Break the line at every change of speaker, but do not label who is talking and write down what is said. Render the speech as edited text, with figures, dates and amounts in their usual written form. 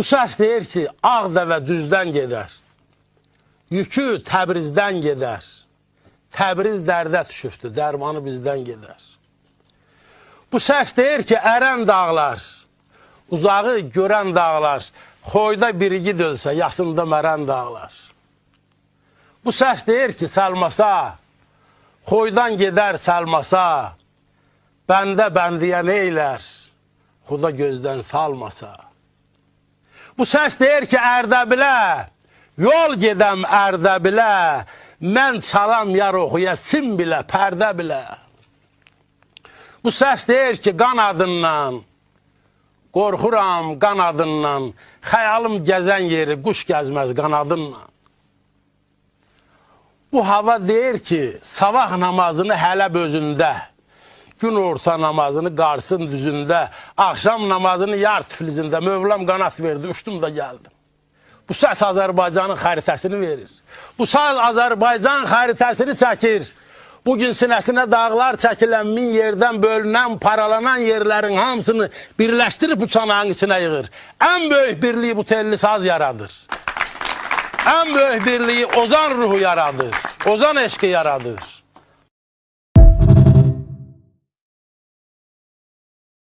Bu səs deyir ki, ağ dəvə düzdən gedər. Yükü Təbrizdən gedər. Təbriz dərdə düşübdür, dərmanı bizdən gedər. Bu səs deyir ki, ərən dağlar, uzağı görən dağlar, Xoyda bir igid ölsə, yasında mərən dağlar. Bu səs deyir ki, Səlmasa, Xoydan gedər Səlmasa, bəndə bəndiyə neylər, Xuda gözdən salmasa. Bu səs deyir ki, Ərdəbilə, yol gedəm Ərdəbilə, mən çalam yar oxuya sim bilə, pərdə bilə. Bu səs deyir ki, qan adından, qorxuram qan adından, xəyalım gəzən yeri quş gəzməz qanadınla. Bu hava deyir ki, sabah namazını Hələb özündə, gün orta namazını Qarsın düzündə, axşam namazını Yar Tiflizində, Mövlam qanat verdi, uçdum da gəldim. Bu səs Azərbaycanın xəritəsini verir. Bu səs Azərbaycan xəritəsini çəkir. Bugün sinəsinə dağlar çəkilən, min yerdən bölünən, paralanan yerlərin hamısını birləşdirib bu çanağın içinə yığır. Ən böyük birliyi bu telli saz yaradır. Ən böyük birliyi Ozan ruhu yaradır. Ozan eşqi yaradır.